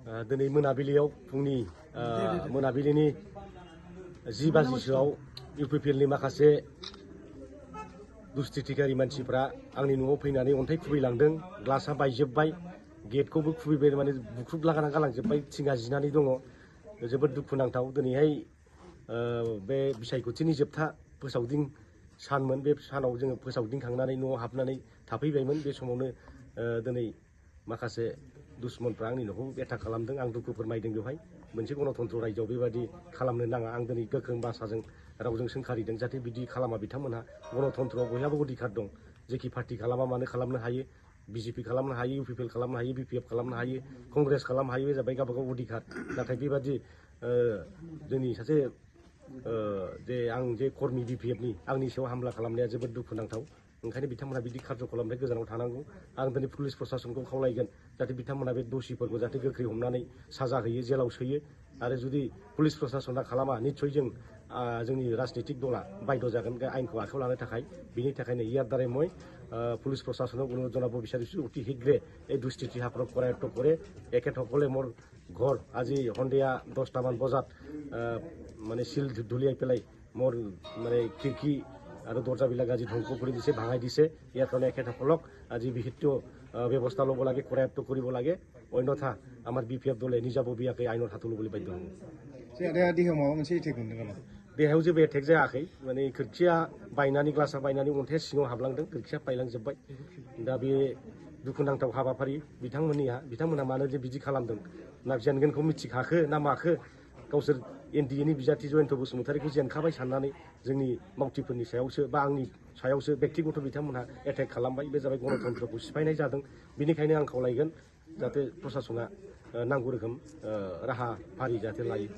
दिनै मोनाबिलियाव फुंनि मोनाबिलिनि 10 बाजिसोआव इउपिपिएलनि माखासे दुस्थिथिखारि मानसिफ्रा आंनि न'आव फैनानै अन्थाइ खुबैलांदों। ग्लासा बायजोब्बाय, गेटखौबो खुबैबाय, माने बुख्रुबलागाना गालांजोब्बाय, थिङा जिनानै दङ। जोबोद दुखुनांथाव। दिनैहाय बे बिसायख'थिनि जोबथा फोसावदिं सानमोन। बे सानाव जोङो फोसावदिंखांनानै न'आव हाबनानै थाफैबायमोन। बे समावनो दिनै माखासे दुश्मनफ्रा आंनि न'खौ एटाक खालामदों। आं दुखु फोरमायदों। बेवहाय मोनसे गणतन्त्र रायजोआव बेबायदि खालामनो नाङा। आं दिनै गोख्रों भाषाजों रावजों सोंखारिदों जाहाथे बिदि खालामा बिथांमोनहा। गणतन्त्रआव बयहाबो अधिकार दं। जेखि पार्टि खालामा मानो खालामनो हायो। बिजेपि खालामनो हायो, इउपिपिएल खालामनो हायो, बिपिएफ खालामनो हायो, कंग्रेस खालामनो हायो। बे जाबाय गावबागाव अधिकार। नाथाय बेबादि जोंनि सासे जे आं जे कर्मी बिपिएफनि आंनि सायाव हामला खालामनाया जोबोद दुखुनांथाव। ओंखायनो बिथांमोना बिदि खालामनाय गोजानाव थानांगौ। आं दिनै पुलिस प्रशासनखौ खावलायगोन जाहाथे बिथांमोना बे दोषिफोरखौ जाहाथे गोख्रै हमनानै साजा होयो, जेलाव सोयो। आरो जुदि पुलिस प्रशासना खालामा, निस्सय जोंनि राजनीतिक दला बाध्य जागोन आइनखौ आखायाव लानो थाखाय। बिनि थाखायनो ইয়াৰ দ্বাৰাই মই পুলিচ প্ৰশাসনক অনুৰোধ জনাব বিচাৰিছোঁ, অতি শীঘ্ৰে এই দুষ্কৃতিসকলক কৰায়ত্ব কৰে। এখেতসকলে মোৰ ঘৰ আজি সন্ধিয়া 10টামান বজাত মানে চিল ঢুলিয়াই পেলাই মোৰ মানে খিৰিকী আৰু দৰ্জাবিলাক আজি ধ্বংস কৰি দিছে, ভাঙাই দিছে। ইয়াৰ কাৰণে এখেতসকলক আজি বিহিত ব্যৱস্থা ল'ব লাগে, কৰায়ত্ব কৰিব লাগে। অন্যথা আমাৰ বিপিএফ দলে নিজাববীয়াকৈ আইনৰ হাতত ল'বলৈ বাধ্য হ'ব। देहायाव माबा मोनसे एटेक मोनदों नामा? देहायाव जेबो एटेक जायाखै। माने खोरखिया बायनानै, ग्लासा बायनानै अन्थाइया सिङाव हाबलांदों। खोरखिया बायलांजोब्बाय। दा बे दुखुनांथाव हाबाफारि बिथांमोनहा मानो जे बिदि खालामदों ना जेनगोनखौ मिथिखाखो ना माखो। गावसोर एनडिएनि बिजाथि जयन्त बसुमतारीखौ जेनखाबाय साननानै जोंनि मावथिफोरनि सायावसो बा आंनि सायावसो बेक्तिगत बिथांमोनहा एटेक खालामबाय। बे जाबाय गणतन्त्रखौ सिफायनाय जादों। बेनिखायनो आं खावलायगोन जाहाथे प्रशासना नांगौ रोखोम राहाफारि जाहाथे लायो।